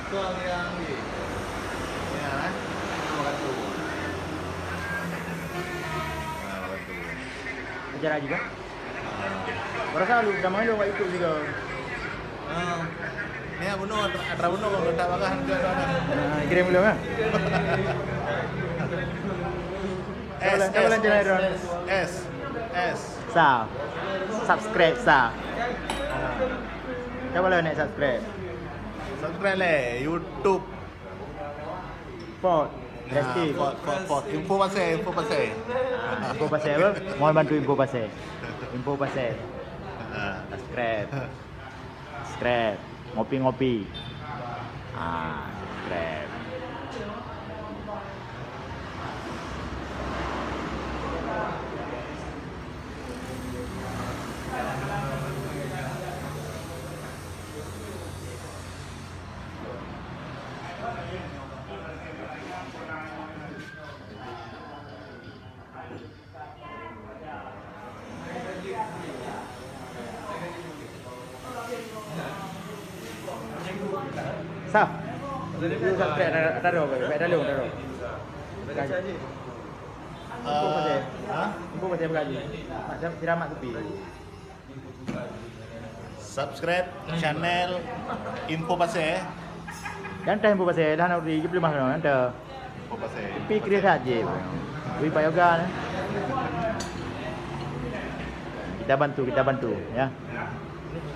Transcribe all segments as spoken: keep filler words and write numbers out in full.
Tuan yang ni. Ya, eh. Nama kata. Nah, kata. Ajar lagi kan? Berasa lu sama lu kat YouTube juga. Ah. Ni bunuh, atra bunuh kalau tak bagah juga tu. Nah, kirim dulu kan? S, S, S, S, S. Sa. Subscribe sa. Cuba lah nak subscribe. Subscribe leh YouTube. Ford. Nah, Ford, Ford, Ford. Info pasal, info pasal. Ah, info pasal apa? Mohon bantu info pasal. Info pasal. Ah. Subscribe. Subscribe. Ngopi-ngopi. Ah, subscribe. Sah. Subscribe dah, dah, dah, dah, dah, dah. Info pasal. Ha? Info pasal bergaji. Mak, siramat tepi. Subscribe channel Info Pasal. Dan time Info Pasal dah nak beri je pelimah kena nanti. Info Pasal. Tapi kira saja. Beri Pak Yoga ni. Kita bantu, kita bantu ya.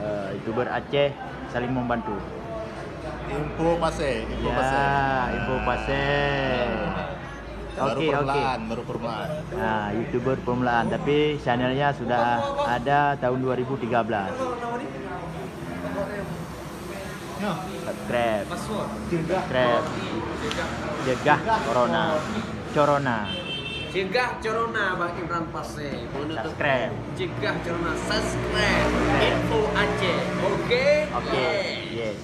Eh, YouTuber Aceh saling membantu. Info Pasal, Info Pasal. Ya, Info Pasal. Baru permulaan, baru permulaan. Nah, YouTuber permulaan, tapi channelnya sudah ada tahun dua ribu tiga belas. Subscribe. Subscribe. Cegah corona. Corona. Cegah corona Bang Imran Pasal. Subscribe. Cegah corona. Subscribe. Info Aceh. Oke? Oke. Yes.